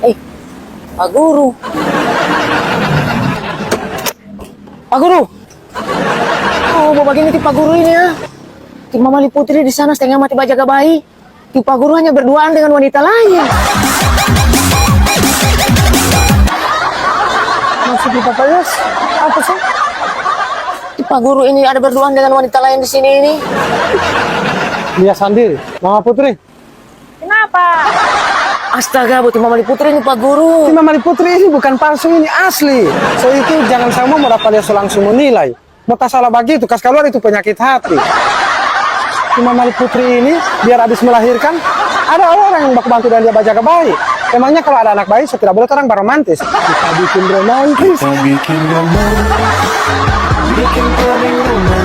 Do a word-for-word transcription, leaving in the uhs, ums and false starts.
Eh, Pak Guru. Pak Guru. Oh, bagini ti Pak Guru ini ya. Ti Mama Li Putri di sana setengah mati bajaga bayi. Ti Pak Guru hanya berduaan dengan wanita lain. Maksud di Papa Yos, apa sih? Ti Pak Guru ini ada berduaan dengan wanita lain di sini ini. Lia sandiri, Mama Putri. Kenapa? Astaga, buat Mama Li Putri ini Pak Guru. Ti Mama Li Putri ini bukan palsu, ini asli. So itu jangan sama mo dapa lia so langsung menilai. Mo tasalah bagitu, kas kaluar itu penyakit hati. Ti Mama Li Putri ini biar abis melahirkan, ada orang yang baku bantu dan dia bajaga bayi. Emangnya kalau ada anak bayi, so tidak boleh orang baromantis? Kita bikin romantis. Kita bikin romantis. Bikin paling romantis.